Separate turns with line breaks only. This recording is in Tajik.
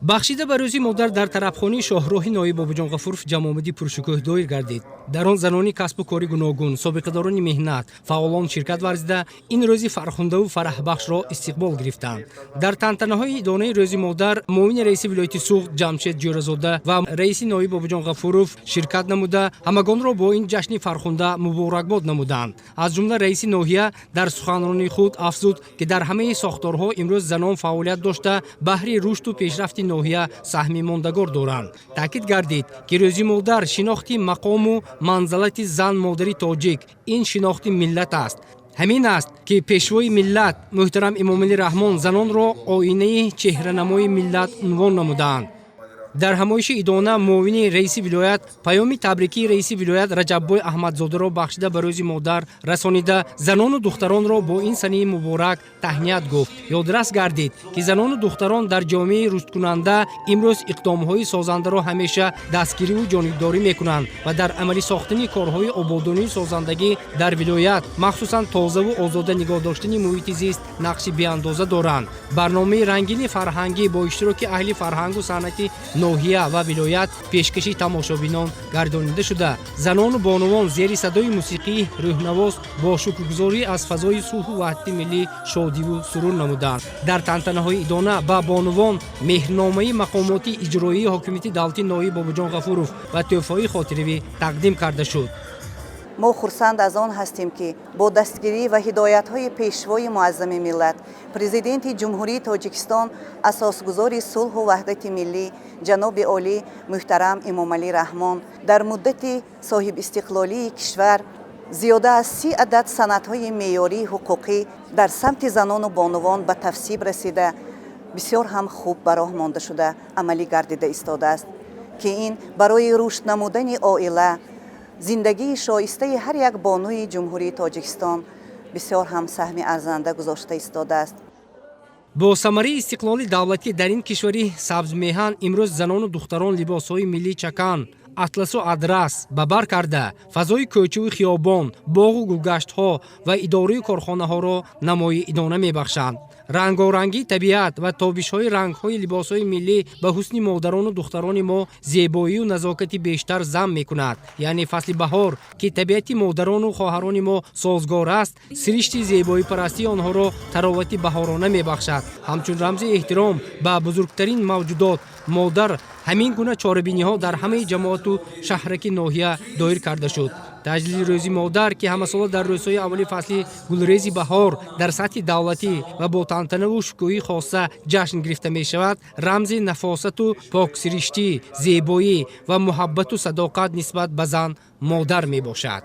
Бахшида ба Рӯзи модар дар тарабхонаи шоҳроҳи ноҳияи Бобоҷон Ғафуров ҷамъомади пуршукӯҳ доир гардид. Дар он занони касбу кори гуногун, собиқадорони меҳнат, фаъолон ширкат варзида, ин рӯзи фархундаву фараҳбахшро истиқбол гирифтанд. Дар тантанаҳои идонаи Рӯзи модар муовини раиси вилояти Суғд Ҷамшед Ҷӯразода ва раиси ноҳияи Бобоҷон Ғафуров ширкат намуда, ҳамагонро бо ин ҷашни фархунда муборакбод намуданд. Аз ҷумла раиси ноҳия дар суханронии худ афзуд, ки дар ҳамаи сохторҳо имрӯз занон фаъолият дошта, баҳри рушду пешрафти ноҳия саҳми мондагор доранд. Таъкид гардид, ки Рӯзи модар шинохти мақому манзалати зан, модари тоҷик, ин шинохти миллат аст. Ҳамин аст, ки Пешвои миллат муҳтарам Эмомалӣ Раҳмон занонро оинаи чеҳранамои миллат унвон намудаанд. Дар ҳамоиши идона муовини раиси вилоят паёми табрикии раиси вилоят Раҷаббой Аҳмадзодаро бахшида ба Рӯзи модар расонида, занону духтаронро бо ин санаи муборак таҳният гуфт. Ёдрас гардид, ки занону духтарон дар ҷомеаи рушдкунанда имрӯз иқдомҳои созандаро ҳамеша дастгириву ҷонибдорӣ мекунанд ва дар амалӣ сохтани корҳои ободонию созандагӣ дар вилоят, махсусан тозаву озода нигоҳ доштани муҳити зист, нақши беандоза доранд. Барномаи рангини фарҳангӣ бо иштироки аҳли фарҳангу санъати ноҳия ва вилоят пешкаши тамошобинон гардонида шуда, занону бонувон зери садои мусиқии рӯҳнавоз бо шукргузорӣ аз фазои сулҳу ваҳдати миллӣ шодиву сурур намуданд. Дар тантанаҳои идона ба бонувон меҳрномаи мақомоти иҷроии ҳокимияти давлати ноҳияи Бобоҷон Ғафуров ва тӯҳфаҳои хотиравӣ тақдим карда шуд.
Мо хурсанд аз он ҳастем, ки бо дастгирӣ ва ҳидоятҳои Пешвои муаззами миллат, Президенти Ҷумҳурии Тоҷикистон, Асосгузори сулҳу ваҳдати миллӣ, ҷаноби олӣ муҳтарам Эмомалӣ Раҳмон, дар муддати соҳибистиқлолии кишвар зиёда аз 30 адад санадҳои меъёрии ҳуқуқӣ дар самти занону бонувон ба тасвиб расида, бисёр ҳам хуб ба роҳ монда шуда, амалӣ гардида истодааст, ки ин барои рушд намудани оила, зиндагии шоистаи ҳар як бонуи Ҷумҳурии Тоҷикистон бисёр ҳам саҳми арзанда гузошта истодааст.
Бо самараи истиқлоли давлатӣ дар ин кишвари сабзмеҳан имрӯз занону духтарон либосҳои миллии чакан, атласу адрас ба бар карда, фазои кӯчаву хиёбон, боғу гулгаштҳо ва идораю корхонаҳоро намои идона мебахшанд. Рангорангии табиат ва тобишҳои рангҳои либосҳои миллӣ ба ҳусни модарону духтарони мо зебоию назокати бештар зам мекунад. Яъне фасли баҳор, ки табиати модарону хоҳарони мо созгор аст, сиришти зебоипарастии онҳоро таровати баҳорона мебахшад. Ҳамчун рамзи эҳтиром ба бузургтарин мавҷудот, модар, ҳамин гуна чорабиниҳо дар ҳамаи ҷамоату шаҳраки ноҳия доир карда шуд. Таҷлили Рӯзи модар, ки ҳамасола дар рӯзҳои аввали фасли гулрези баҳор дар сатҳи давлатӣ ва бо тантанаву шукӯҳи хоса ҷашн гирифта мешавад, рамзи нафосату поксириштӣ, зебоӣ ва муҳаббату садоқат нисбат ба зан, модар мебошад.